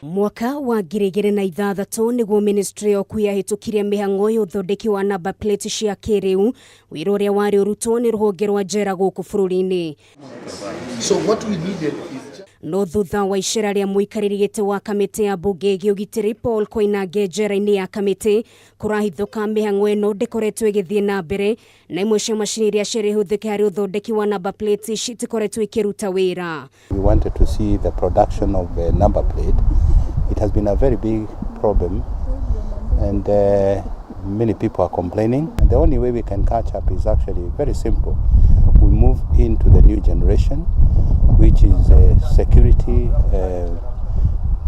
Mwaka wa 2006 nĩguo ministry ya ũkui yahĩtũkirie mĩhang'o ya ũthondeki wa number plate cia kĩrĩu, wĩra ũrĩa warĩ ũrutwo nĩ rũhonge rwa njera gũkũ bũrũri-inĩ. So what we needed is No thutha wa icera rĩa mũikarĩri gĩtĩ wa kamĩtĩ ya mbunge ĩgiĩ ũgitĩri Paul Koinange njera-inĩ ya kamĩtĩ, kũrahithũka mĩhang'o ĩno ndĩkoretwo ĩgĩthiĩ na mbere na imwe cia macini iria ciarĩ hũthĩke harĩ ũthondeki wa number plates citikoretwo ikĩruta wĩra. We wanted to see the production of the number plate. It has been a very big problem, and many people are complaining. And the only way we can catch up is actually very simple. We move into the new generation, which is security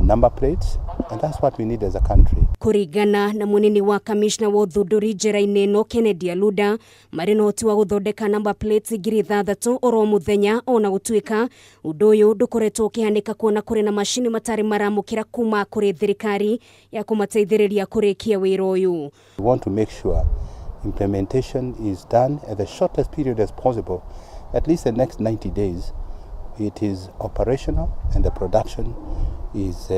number plates, and that's what we need as a country. Kũringana na mũnini wa kamishna wa ũthundũri njera-inĩ ĩno Kennedy Aluda, marĩ na ũhoti wa gũthondeka number plates 6,000 oro mũthenya, ona gũtuĩka ũndũ ũyũ ndũkoretwo ũkĩhanĩka kuona kũrĩ na macini matarĩ maramũkĩra kuma kũrĩ thirikari ya kũmateithĩrĩria kũrĩkia wĩra ũyũ. We want to make sure implementation is done at the shortest period as possible, at least the next 90 days. It is operational and the production is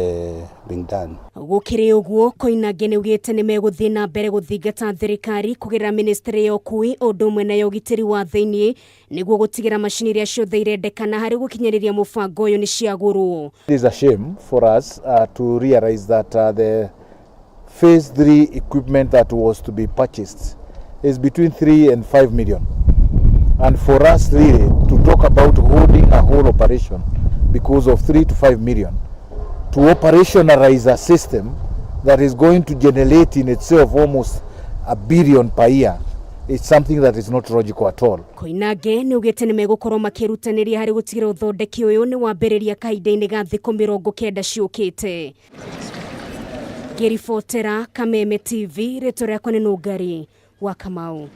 being done. Gũkĩrĩ ũguo, Koinange nĩaugĩte nĩ megũthiĩ na mbere gũthingata thirikari kũgerera ministry ya ũkui o ũndũ ũmwe na ya ũgitĩri wa thĩiniĩ nĩguo gũtigĩra macini iria ciothe irendekana harĩ gũkinyanĩria mũbango ũyũ nĩ ciagũrwo. It is a shame for us to realize that the phase 3 equipment that was to be purchased is between 3 and 5 million. And for us really to talk about holding a whole operation because of 3 to 5 million, to operationalize a system that is going to generate in itself almost 1 billion per year, it's something that is not logical at all. Koinange nĩ augĩte nĩ megũkorwo makĩrutanĩria harĩ gũtigĩrĩra ũthondeki ũyũ nĩ wambĩrĩria kahinda-inĩ ga thikũ 90 ciũkĩte. Ngĩribotera Kameme TV, rĩtwa rĩakwa nĩ Nũngari wa Kamau.